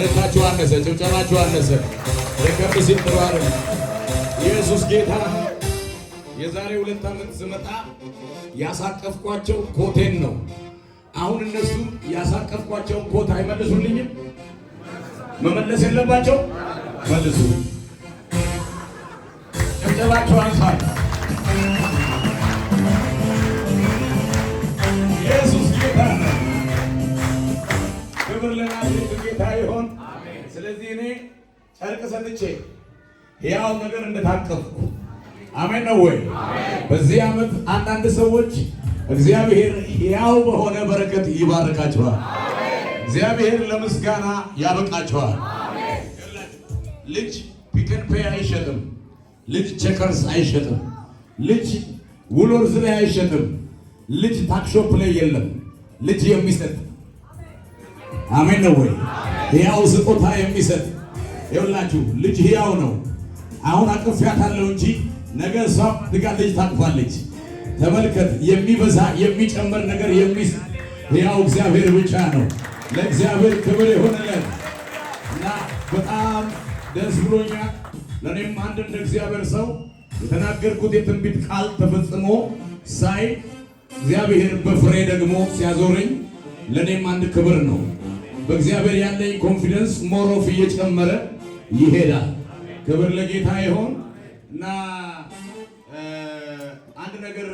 እልልታችሁ አነሰ፣ ጭብጨባችሁ አነሰ። ደከም ሲል ጥሩ አይደለም። ኢየሱስ ጌታ። የዛሬ 2 ዓመት ስመጣ ያሳቀፍኳቸው ኮቴን ነው። አሁን እነሱ ያሳቀፍኳቸውን ኮት አይመልሱልኝም? መመለስ የለባቸው? መልሱ። ጭብጨባችሁ አንሷል። ኢየሱስ ጌታ ነው። ክብር ለናዝሬቱ ጌታ ይሆን። ስለዚህ እኔ ጨርቅ ሰጥቼ ሕያው ነገር እንደታቀፍኩ አሜን ነው ወይ? በዚህ ዓመት አንዳንድ ሰዎች እግዚአብሔር ሕያው በሆነ በረከት ይባርካቸዋል። እግዚአብሔር ለምስጋና ያበቃቸዋል። ልጅ Pick n Pay አይሸጥም። ልጅ Checkers አይሸጥም። ልጅ Woolworths ላይ አይሸጥም። ልጅ tuck shop ላይ የለም። ልጅ የሚሰጥ አሜን ነው ወይ? ሕያው ስጦታ የሚሰጥ ይኸውላችሁ፣ ልጅ ሕያው ነው። አሁን አቅፌያታለሁ እንጂ ነገ እሷ ድጋ ልጅ ታቅፋለች። ተመልከት፣ የሚበዛ የሚጨምር ነገር የሚሰጥ ሕያው እግዚአብሔር ብቻ ነው። ለእግዚአብሔር ክብር ይሁንለት እና በጣም ደስ ብሎኛል። ለእኔም አንድ እንደ እግዚአብሔር ሰው የተናገርኩት የትንቢት ቃል ተፈጽሞ ሳይ፣ እግዚአብሔር በፍሬ ደግሞ ሲያዞረኝ ለእኔም አንድ ክብር ነው። በእግዚአብሔር ያለኝ confidence more of እየጨመረ ይሄዳል። ክብር ለጌታ ይሆን እና አንድ ነገር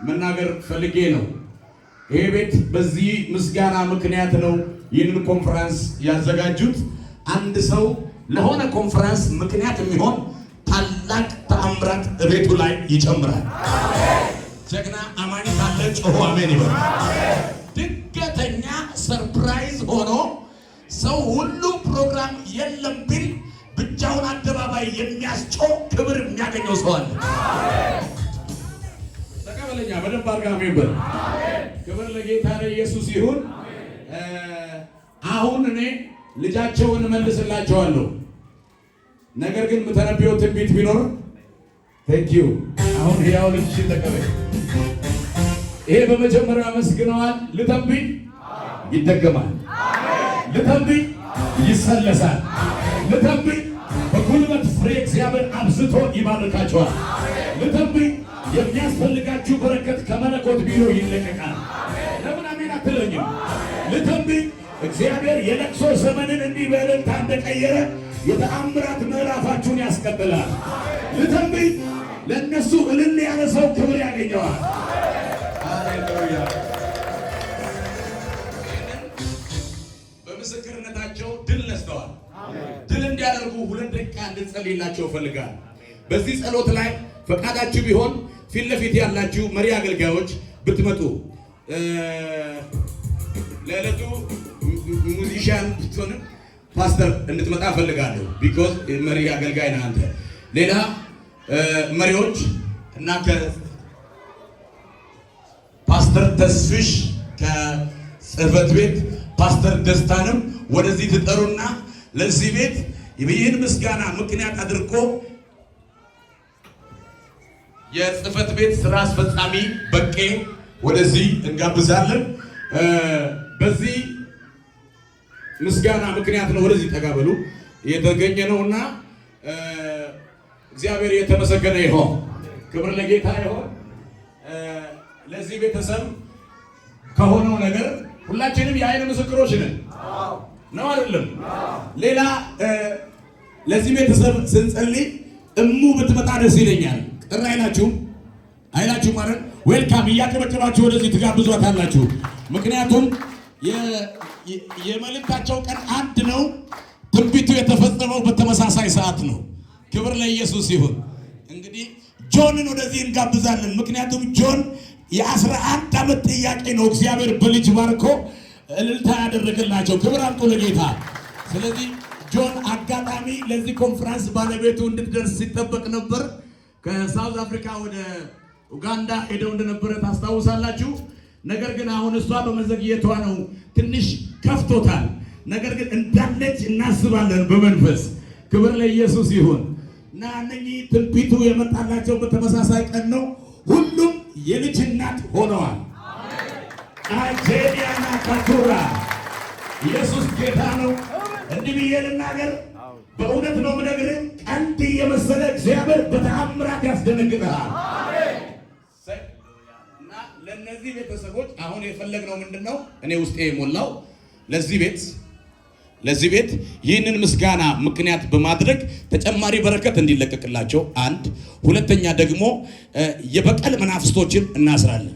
መናገር ፈልጌ ነው። ይሄ ቤት በዚህ ምስጋና ምክንያት ነው ይህንን ኮንፈረንስ ያዘጋጁት። አንድ ሰው ለሆነ ኮንፈረንስ ምክንያት የሚሆን ታላቅ ተአምራት እቤቱ ላይ ይጨምራል። ጀግና አማኝ ካለ ጮሆ አሜን ይበል። ድንገተኛ surprise ሆኖ ሰው ሁሉ ፕሮግራም የለም ቢል ብቻውን አደባባይ የሚያስጮህ ክብር የሚያገኘው ሰው አለ። ተቀበለኛ፣ በደንብ አድርገህ አሜን በል። ክብር ለጌታ ለኢየሱስ ይሁን። አሁን እኔ ልጃቸውን እመልስላቸዋለሁ። ነገር ግን የምተነብየው ትንቢት ቢኖር፣ thank you። አሁን ሕያው ልጅሽን ተቀበል። ይሄ በመጀመሪያ አመስግነዋል። ልተንብይ፣ ይደገማል። ልተንብይ፣ ይሰለሳል። ልተንብይ፣ በጉልበት ፍሬ እግዚአብሔር አብዝቶ ይባርካቸዋል። ልተንብይ፣ የሚያስፈልጋችሁ በረከት ከመለኮት ቢሮ ይለቀቃል። ለምን አሜን አትለኝም? ልተንብይ፣ እግዚአብሔር የለቅሶ ዘመንን እንዲህ በእልልታ እንደቀየረ የተአምራት ምዕራፋችሁን ያስቀጥላል። ልተንብይ፣ ለእነሱ እልል ያለ ሰው ክብር ያገኘዋል። ሃሌሉያ። በምስክርነታቸው ድል ነስተዋል። ድል እንዲያደርጉ 2 ደቂቃ እንድንጸልይላቸው እፈልጋለሁ። በዚህ ጸሎት ላይ ፈቃዳችሁ ቢሆን ፊት ለፊት ያላችሁ መሪ አገልጋዮች ብትመጡ፣ ለዕለቱ musician ብትሆንም ፓስተር እንድትመጣ እፈልጋለሁ። Because መሪ አገልጋይ ነህ አንተ። ሌላ መሪዎች እና ፓስተር ተስፍሽ ከጽህፈት ቤት፣ ፓስተር ደስታንም ወደዚህ ትጠሩና ለዚህ ቤት ይህን ምስጋና ምክንያት አድርጎ የጽህፈት ቤት ስራ አስፈጻሚ በቄ ወደዚህ እንጋብዛለን። በዚህ ምስጋና ምክንያት ነው ወደዚህ ተጋበሉ የተገኘ ነውና እግዚአብሔር የተመሰገነ ይሆን። ክብር ለጌታ ይሆን። ለዚህ ቤተሰብ ከሆነው ነገር ሁላችንም የአይን ምስክሮች ነን። ነው አይደለም? ሌላ ለዚህ ቤተሰብ ስንጸልይ እሙ ብትመጣ ደስ ይለኛል። ቅር አይላችሁም? አይላችሁም ማለት welcome እያጨበጨባችሁ ወደዚህ ትጋብዟታላችሁ። ምክንያቱም የመልእክታቸው ቀን አንድ ነው። ትንቢቱ የተፈጸመው በተመሳሳይ ሰዓት ነው። ክብር ለኢየሱስ ይሁን። እንግዲህ ጆንን ወደዚህ እንጋብዛለን። ምክንያቱም ጆን የ11 ዓመት ጥያቄ ነው። እግዚአብሔር በልጅ ባርኮ እልልታ ያደረገላቸው። ክብር አምጡ ለጌታ። ስለዚህ ጆን አጋጣሚ ለዚህ ኮንፈረንስ ባለቤቱ እንድትደርስ ሲጠበቅ ነበር። ከ South Africa ወደ ኡጋንዳ ሄደው እንደነበረ ታስታውሳላችሁ። ነገር ግን አሁን እሷ በመዘግየቷ ነው ትንሽ ከፍቶታል። ነገር ግን እንዳለች እናስባለን በመንፈስ። ክብር ለኢየሱስ ይሁን እና እነኚህ ትንቢቱ የመጣላቸው በተመሳሳይ ቀን ነው። ሁሉም የልጅ እናት ሆነዋል። አጄዲያና ካቱራ፣ ኢየሱስ ጌታ ነው። እንዲህ ብዬ ልናገር፣ በእውነት ነው የምነግርህ፣ ቀንድ እየመሰለ እግዚአብሔር በተአምራት ያስደነግጥሃል። እና ለእነዚህ ቤተሰቦች አሁን የፈለግነው ምንድን ነው? እኔ ውስጤ የሞላው ለዚህ ቤት ይህንን ምስጋና ምክንያት በማድረግ ተጨማሪ በረከት እንዲለቀቅላቸው አንድ፣ ሁለተኛ ደግሞ የበቀል መናፍስቶችን እናስራለን።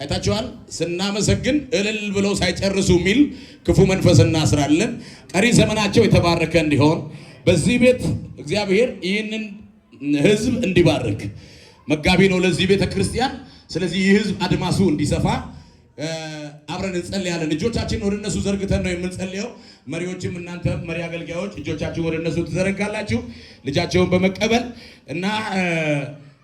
አይታችኋል። ስናመሰግን እልል ብለው ሳይጨርሱ የሚል ክፉ መንፈስ እናስራለን። ቀሪ ዘመናቸው የተባረከ እንዲሆን፣ በዚህ ቤት እግዚአብሔር ይህንን ሕዝብ እንዲባርክ፣ መጋቢ ነው ለዚህ ቤተ ክርስቲያን። ስለዚህ ይህ ሕዝብ አድማሱ እንዲሰፋ አብረን እንጸልያለን። እጆቻችንን ወደ እነሱ ዘርግተን ነው የምንጸልየው። መሪዎችም እናንተ መሪ አገልጋዮች እጆቻችሁን ወደ እነሱ ትዘረጋላችሁ ልጃቸውን በመቀበል እና